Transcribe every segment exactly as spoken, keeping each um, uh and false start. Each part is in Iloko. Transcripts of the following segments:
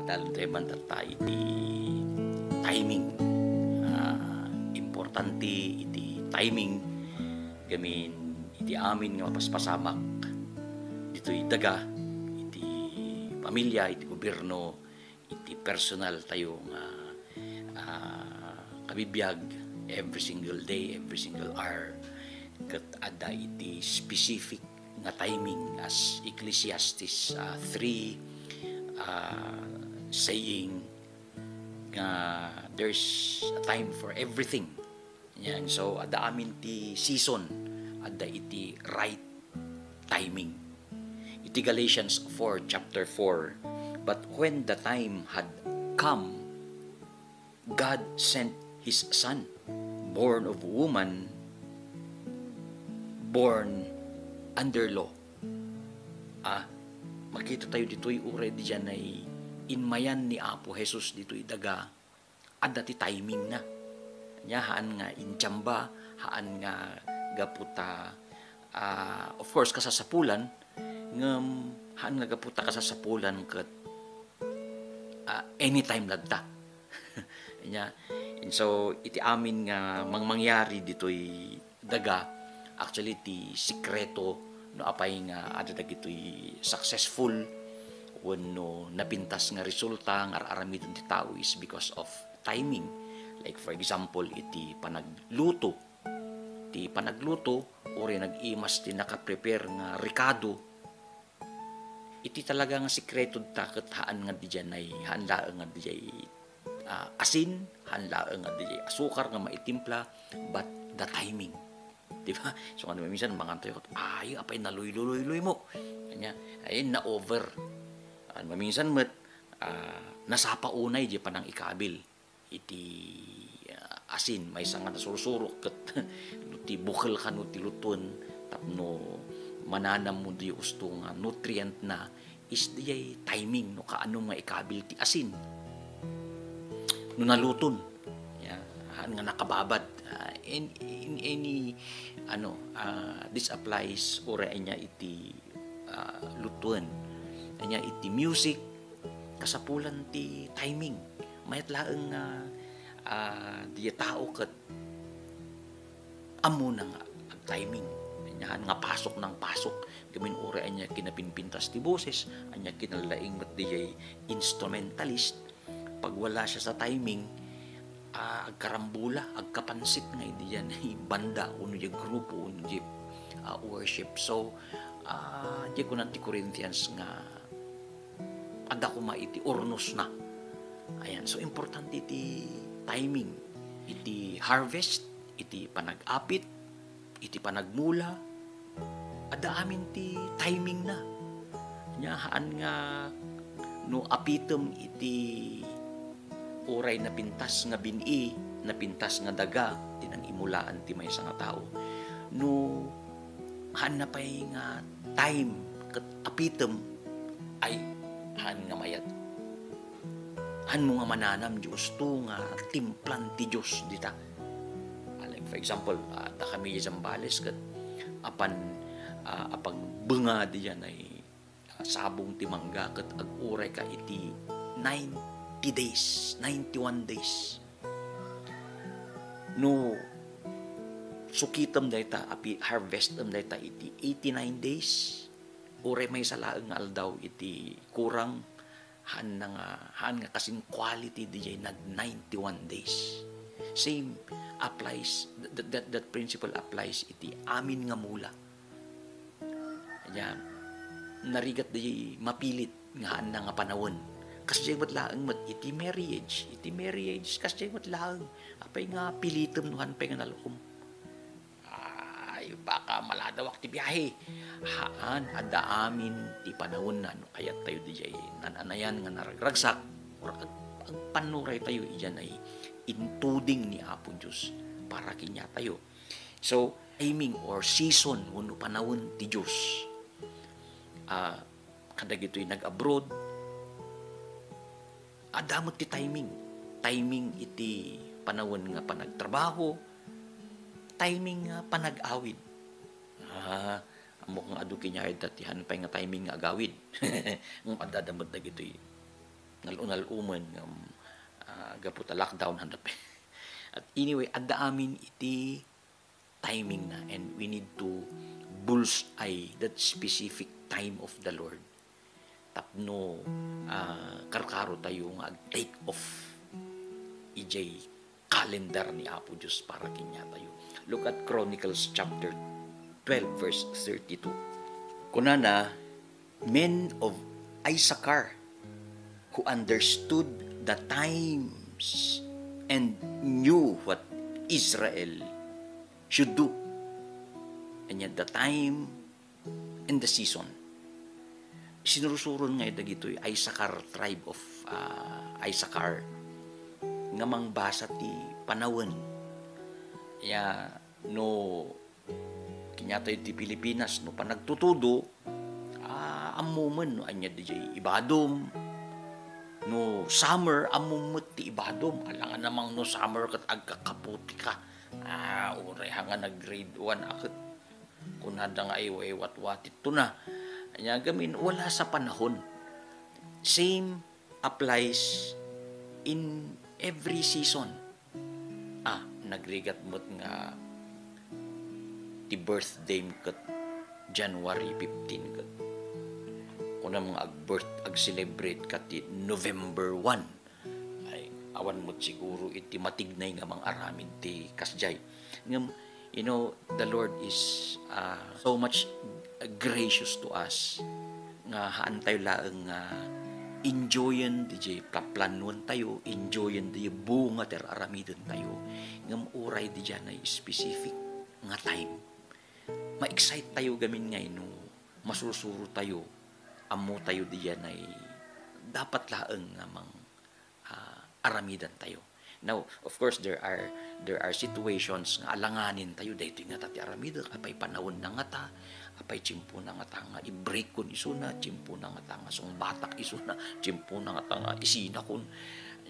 Talon tayo man tatta iti timing. Ah, importante iti timing gamin iti amin nga mapaspasamak ditoy daga, iti pamilya, iti gobierno, iti personal tayo nga, ah, kabibiag, every single day, every single hour, ket adda iti specific nga timing as Ecclesiastes, ah, three, ah, saying nga there's a time for everything. Yan. So, adda amin ti season, adda iti right timing. Iti Galatians four, chapter four, "But when the time had come, God sent His Son, born of woman, born under law." Ah, makita tayo ditoy uray didiay inmayan ni Apo Jesus ditoy daga, adda ti timing na. Nya, haan nga intsamba, haan nga gapu ta, ah, of course, kasasapulan, ngem haan nga gapu ta kasasapulan ket, ah, anytime latta. Nya, and so, iti amin nga mangmangyari ditoy daga, actually, ti sikreto no apay nga adda dagitoy successful wenno napintas nga resulta nga ar-aramiden ti tao is because of timing. Like, for example, iti panagluto. Ti panagluto, uray nag-imas ti naka-prepare nga rekado, iti talaga nga sikreto ta ket haan nga didiay, haan laeng nga didiay, ah, asin, haan laeng nga didiay asukar nga maitimpla, but the timing. Di ba? So, ano, minsan, mangan tayo, "Ay, apay, naluyluy-luyluy mo." Kanya, ay, na-over. Ano, minsan, met, ah, nasapa unay, di panang ikabil. Iti, ah, asin, maysa nga nasursurok ket no ti bukel kano ti lutuen tapno mananam mo diay usto nga nutrient na is diay timing no kaano nga ikabil ti asin. No naluton, ya, haan nga nakababad, ah, in, in any, ano, ah, this applies uray ania iti, ah, lutuen. Ania iti music, kasapulan ti timing. Mayat laeng nga, ah, diay tao ket ammona nga agtiming. Ania nga pasok nang pasok. Gamin uray ania kinapinpintas ti boses, ania kinalaing met diay instrumentalist. Pag wala siya sa timing, ah, agkarambula, agkapansit nga idi yan, banda, uno diay grupo, uno diay, ah, worship. So, ah, diay kunan ti Corinthians nga adda koma iti urnosna. Ayan, so importante iti timing, iti harvest, iti panag-apit, iti panagmula, adda amin ti timingna. Nia, haan nga no apitem iti uray napintas nga bin-i, napintas nga daga ti nangimulaan ti maysa nga tao. No haanna pay nga time ket apitem, ay, haan nga mayat. Haanmo nga mananam diay usto nga timplan ti Dios dita. Ah, like, for example, ah, dakami diay Zambales ket apan, ah, apagbenga diay, ah, sabong ti mangga ket aguray ka iti ninety days, ninety-one days. No sukitem dayta, api-, harvestem dayta iti eighty-nine days, uray maysa laeng nga aldaw iti kurang, haanna nga, haan nga kasin quality diay nag ninety-one days. Same applies, that, that, that principle applies iti amin nga mula. Ania, narigat diay mapilit nga haanna nga panawen. Kasdiay met laeng met iti marriage, iti marriage, kasdiay met laeng. Apay nga pilitem no haan pay nga nalkom? Ay, baka maladawak ti biahe. Haan, adda amin ti panawenna no kayat tayo diay nan-anayan nga naragragsak, or ag-, agpannuray tayo idiay intuding ni Apo Dios para kaniatayo. So, timing or season wenno panawen ti Dios. Ah, kadagitoy nag-abroad, adda met ti timing. Timing iti panawen nga panagtrabaho, timing nga panag-awid. Ah, ammok nga adu kaniayo dayta ti haan pay nga timing nga agawid. Ngem adda, adda met dagitoy nal-unal-umen ngem, ah, gapu ta lockdown, hanap. At anyway, adda amin iti timing na, and we need to bullseye that specific time of the Lord tapno, ah, karkaro tayo nga ag-take off idiay calendar ni Apo Dios para kaniatayo. Look at Chronicles chapter twelve, verse thirty-two. Kunana, "Men of Issachar, who understood the times and knew what Israel should do." And yet the time and the season. Sinursuron nga dagitoy Issachar, tribe of, ah, Issachar, nga mangbasa ti panawen. Ya, no, kaniatayo ti Pilipinas, no panagtutudo, ah, ammomen no ania diay ibadom. No summer, ammom met ti ibadom. Alangan namang no summer ket agkakaputi ka. Ah, uray ha nga nag-grade one a ket kunada nga ay watwatitto na. Ania gamin, wala sa panahon. Same applies in every season. Ah, nagrigat met nga ti birthday ket January fifteen ket kunam nga ag-birth, ag-celebrate ka ti November one. Ay, awan met siguro iti matignay nga mangaramid ti kasdiay. Ngem, you know, the Lord is, ah, so much gracious to us nga haantayo laeng nga enjoyen diay plaplanuentayo, enjoyen diay bunga ti ar-aramidentayo. Ngem uray diay specific nga time, ma-excite tayo gamin nga ino, masursuro tayo, ammo tayo diay dapat laeng nga mang, ah, aramidantayo. Now, of course, there are, there are situations nga alanganintayo, daytoy ngata ti aramidek, apay panawenna ngata, apay tiempona ngata nga i-break kon isuna, tiempona ngata nga sungbatak isuna, tiempona ngata nga isinakon.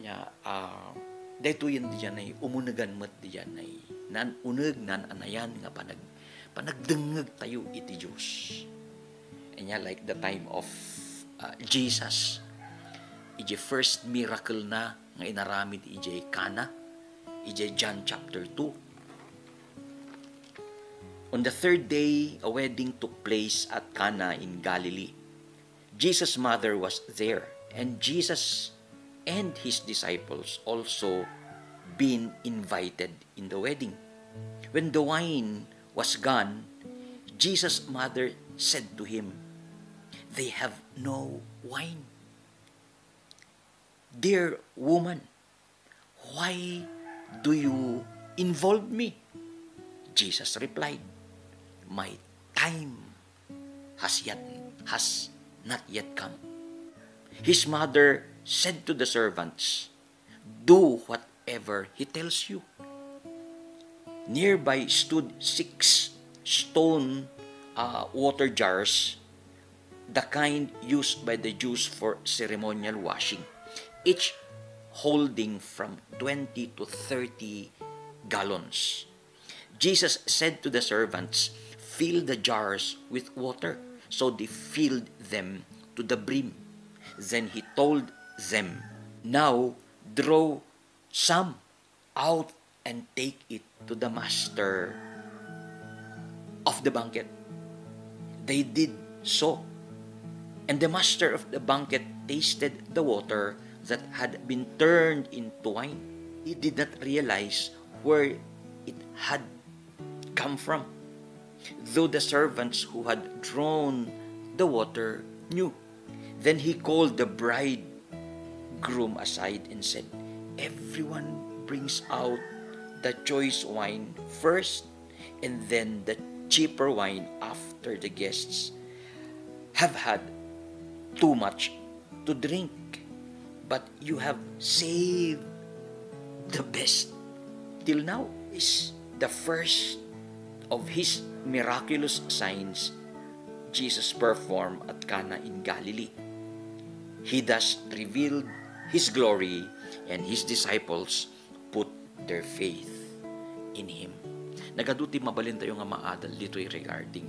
Nia, ah, daytoyen diay umunegan met diay naan-uneg, naan-anayan nga panag-, panagdengngeg tayo iti Dios. Ania, like the time of, ah, Jesus, idiay first miracle na nga inaramid idiay Cana, idiay John chapter two. On the third day, a wedding took place at Cana in Galilee. Jesus' mother was there, and Jesus and his disciples also been invited in the wedding. When the wine was gone, Jesus' mother said to him, "They have no wine." "Dear woman, why do you involve me?" Jesus replied, "My time has yet, has not yet come." His mother said to the servants, "Do whatever he tells you." Nearby stood six stone, uh, water jars, the kind used by the Jews for ceremonial washing, each holding from twenty to thirty gallons. Jesus said to the servants, "Fill the jars with water." So they filled them to the brim. Then he told them, "Now draw some out and take it to the master of the banquet." They did so. And the master of the banquet tasted the water that had been turned into wine. He did not realize where it had come from, though the servants who had drawn the water knew. Then he called the bridegroom aside and said, "Everyone brings out the choice wine first, and then the cheaper wine after the guests have had too much to drink. But you have saved the best till now." Is the first of his miraculous signs Jesus performed at Cana in Galilee. He thus revealed his glory, and his disciples put their faith in him. Nagadu ti mabalintayo nga maadal ditoy regarding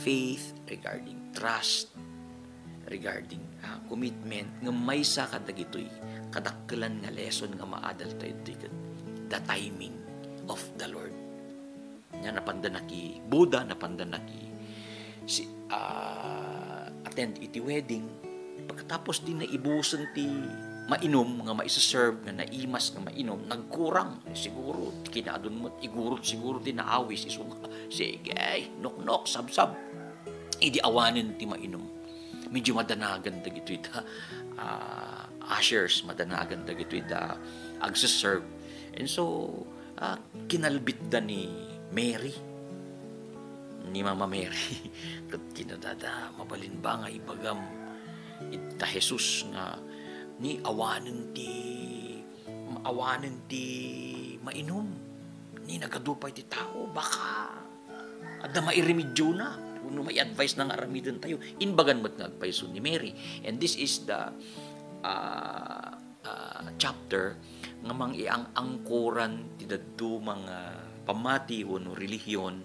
faith, regarding trust, regarding, ah, commitment, ngem maysa kadagitoy kadakkelan nga lesson nga maadaltayo ditoy ket the timing of the Lord. Nya napanda naki-Buddha, napanda naki-, si-, ah, attend iti wedding. Pagkatapos di naibusen ti mainum nga maiseserve nga naimas nga mainum, nagkurang. Siguro, kinaadun met, igurot siguro ti naawis, isu nga, "Sige, nuknok, sabsab." Idi awanen ti mainum. Medyo madanagan dagitoy da, ah, ushers, madanagan dagitoy da agseserve. And so, ah, kinalbitda ni Mary, ni Mama Mary. Ket kinadada, "Mabalin ba nga ibagam ita Jesus nga ni awanen ti, awanen ti mainum? Ni nagadu pay ti tao, baka adda mairemediona wenno mai-advise na nga aramidentayo." Imbagan met nga agpayso ni Mary. And this is the, ah, ah, chapter nga mangiang-angkoran ti dadduma nga pammati wenno relihiyon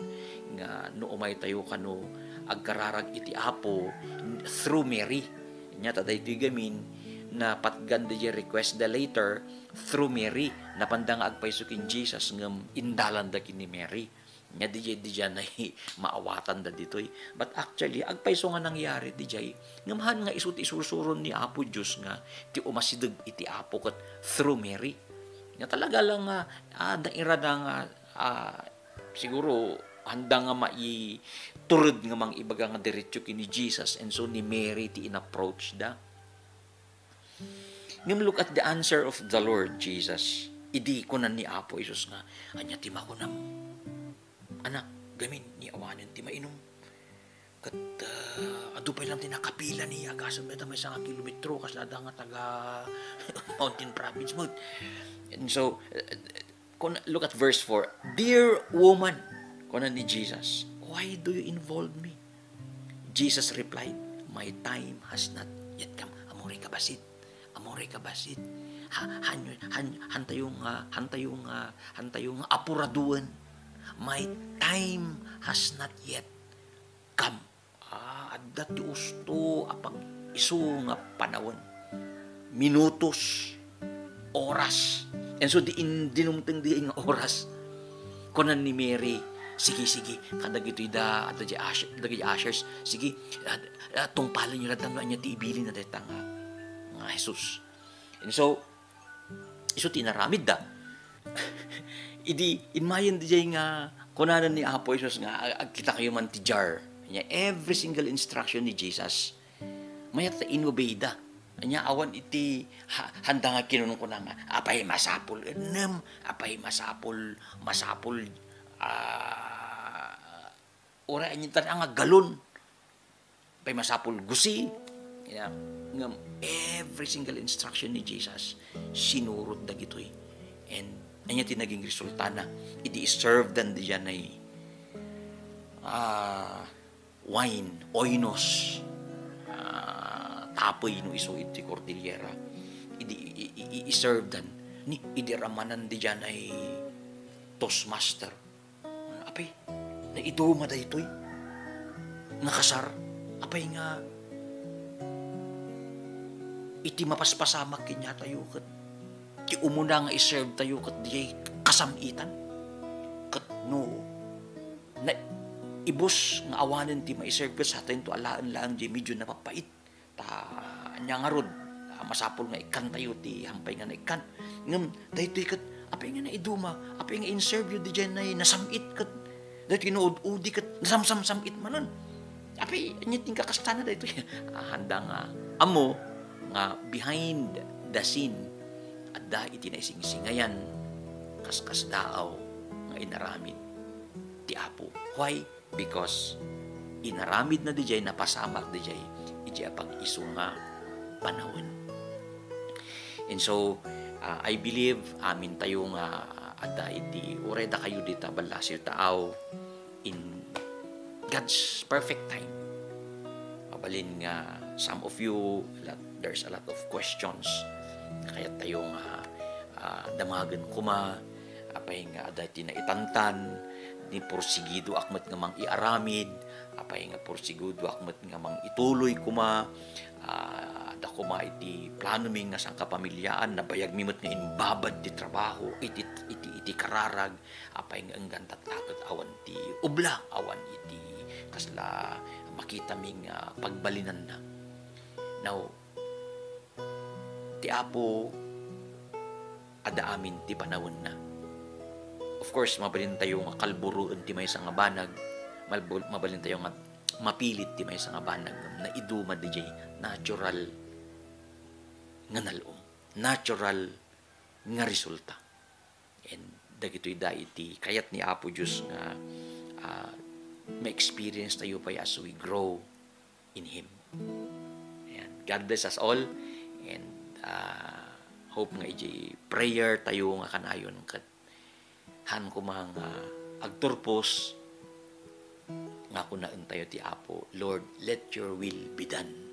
nga no umaytayo kano agkararag iti Apo through Mary. Nya ta daytoy gamin, napatgan daydiay request da later through Mary. Napanda nga agpayso ken Jesus ngem indalanda ken ni Mary. Nya didiay, didiay maawatan da ditoy. But actually, agpayso nga nangyari didiay. Ngem haan nga isu ti isursuron ni Apo Dios nga ti umasideg iti Apo ket through Mary. Nga talaga lang nga, ah, nairada nga, ah, siguro handa nga maitured nga mangibaga nga diretso ken ni Jesus, and so ni Mary ti in-approach da. Ngem look at the answer of the Lord Jesus. Idi kunan ni Apo Jesus nga, "Ania ti makunam? Anak, gamin, ni awanen ti mainum." Ket, ah, adu pay lang ti nakapila ni agasem dayta maysa nga kilometro, kasla adda nga taga Mountain Province met. And so, uh, kun-, look at verse four. "Dear woman," kuna ni Jesus, "why do you involve me?" Jesus replied, "My time has not yet come." Amuray ka bassit. Amuray ka bassit. Ha, han-, han-, hantayo nga, hantayo nga, hantayo nga apuraduen. "My time has not yet come." Ah, adda ti usto a pag-isu nga panawen. Minutos, oras. And so, di in-, dinumteng di nga oras. Kunan ni Mary, "Sige, sige, kadagitoy da, adda di usher-, dagiti ushers, sige, ah, ah, tungpalen yo latta no ania ti ibilin na dayta nga, nga Jesus." And so, isu ti inaramidda. Idi, immayen diay nga, kunana ni Apo Jesus nga, "Ag-, agkitakayo man ti jar." Nya, every single instruction ni Jesus, mayat ta in-obey da. Nya, awan iti ha-, handa nga kinunkuna nga, "Apay masapul ennem, apay masapul, masapul, ah, uray ania tan nga galon." Pay masapul gusi. Ina, ngem every single instruction ni Jesus, sinurot dagitoy. And ania ti naging resultana? Idi iserve dan diay, ah, wine, oinos, ah, tapey no isu iti Cordillera. Idi i-, i-, i-, iserve dan. Ni, idi ramanan diay toastmaster. Apay, naiduma daytoy nga kasar. Apay nga iti mapaspasamak kaniatayo ket ti umuna nga iserve tayo ket diay kasam-itan. Ket no naibus nga awanen ti maiserve ket satayonto alaen laeng diay medyo napapait. Ta ania ngarud, ah, masapul nga ikkantayo ti hampay nga naikkan. Ngem daytoy ket, apay nga naiduma, apay nga inserve yo diay nasam-it ket daytoy naud-udi ket nasamsamsam-it manen. Apay, ania ti inkakastana daytoy? Ah, handa nga ammo nga behind the scene, adda iti naisingsingayan, kaskasdaaw nga inaramid ti Apo. Why? Because inaramidna diay, napasamak diay, idiay a pag-isu nga panawen. And so, ah, I believe, amintayo nga adda iti, uray dakayo dita ballasiw taaw, in God's perfect time. Mabalin nga some of you, lot, there's a lot of questions. Kayat tayo nga, ah, damagen koma, apay nga adda ti naitantan, ni porsigidoak met nga mangiaramid, apay nga porsigidoak met nga mangituloy koma, Koma iti planomi nga sangkapamiliaan, nabayagmi met nga imbabad ti trabaho, iti, iti, iti kararag, apay nga enggan tatta ket awan ti ubla, awan iti kasla makitami nga pagbalinanna. Now, ti Apo, adda amin ti panawenna. Of course, mabalintayo nga kalburoen ti maysa nga banag, malbul-, mabalintayo nga mapilit ti maysa nga banag, ngem naiduma diay natural nga nal-om, natural nga resulta. And dagitoy da iti kayat ni Apo Dios nga, ah, ma-experience tayo pay as we grow in Him. Ayan. God bless us all, and, ah, hope nga iti prayer tayo nga kanayon ket han koma nga agturpos nga kunaen tayo ti Apo, "Lord, let your will be done."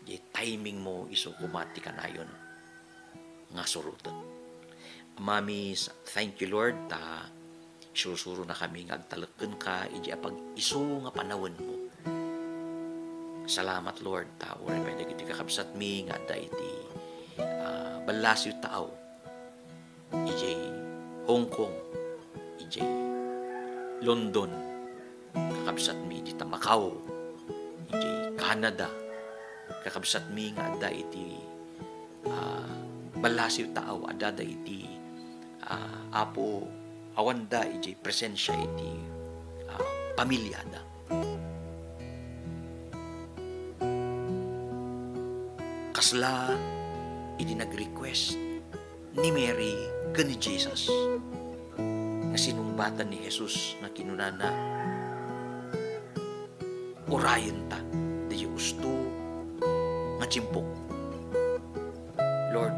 Di timing mo isu koma ti kanayon nga suroten. Amami, sa-, thank you, Lord, ta isursuro na kami nga agtalek kenka iti apag-isu nga panawenmo. Salamat, Lord, ta uray pay dagiti kakabsatmi nga adda iti, ah, ballasiw taaw, idiay Hong Kong, idiay London, kakabsatmi dita Macau, idiay Canada, kakabsatmi nga adda iti, ah, ballasiw taaw, adda da iti, ah, Apo, awanda idiay presensia iti, ah, pamiliada. Kasla iti nag-request ni Mary ken ni Jesus nga sinungbatan ni Jesus nga kinunana, "Urayenta daydi usto nga timpok." Lord,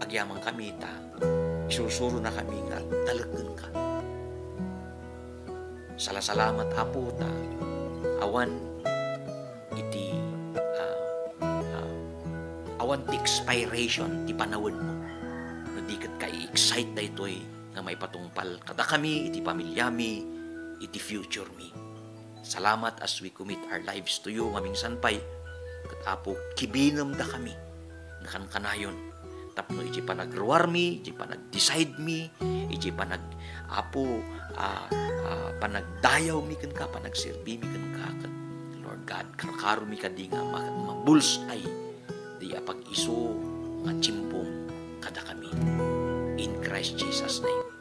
agyamankami ta isursuro na kami nga agtalek kenka. Salasalamat, Apo, ta awan iti, ah, ah, awan ti expiration ti panawenmo. No di ket ka i-excite daytoy nga maipatungpal kadakami iti pamiliami, iti future mi. Salamat as we commit our lives to you, mamingsan pay. Ket, Apo, kibinem dakami nga kankanayon tapno iti panagruarmi, iti panag-decide mi, iti panag-, Apo, ah, ah, panagdayawmi kenka, panagserbimi kenka, ket, Lord God, karkaromi kadi nga ma-, mabulsay di apag-isu nga timpom kadakami. In Christ Jesus' name.